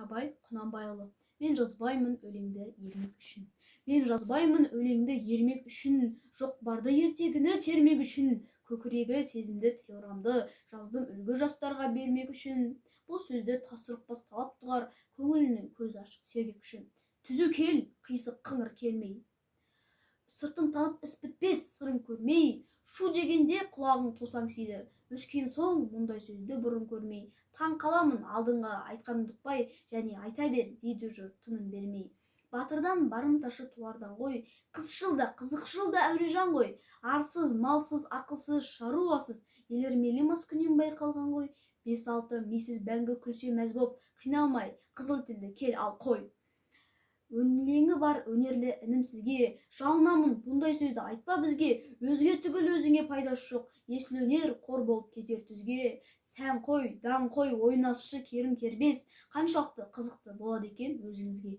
Абай Құнанбайұлы. Мен жазбаймын өлеңді ермек үшін. Мен жазбаймын өлеңді ермек үшін, жоқ барды ертегіні термек үшін. Көкірегі сезімді, тіл орамды жаздым үлгі жастарға бермек үшін. Бұл сөзді тас ұрықпас талап тұғар, көңілінің көзі ашық сергек үшін. Түзу кел, қисық қыңыр келмей, сыртын танып іс бітпес сырын көрмей. Шу дегенде құлағың тосаңсиды, өскен соң мұндай сөзді бұрын көрмей. Таң қаламын алдыңға айтқаныңды ұқпай, және айта бер дейді жұрт тыным бермей. Батырдан барымташы туардан ғой, қызшыл да, қызықшыл да әурежан ғой. Арсыз, малсыз, ақылсыз, шаруасыз елірмелі маскүнем байқалған ғой. Бес-алты мисыз бәңгі күлсе мәз боп, қиналмай қызыл тілді кел ал қой. Өлеңі бар өнерлі інім, сізге жалынамын, бұндай сөзді айтпа бізге. Өзге түгіл өзіңе пайдасы жоқ, есіл өнер қор болып кетер түзге. Сәнқой, даңқой, ойнасшы керім кербез қаншалықты қызықты болады екен өзіңізге?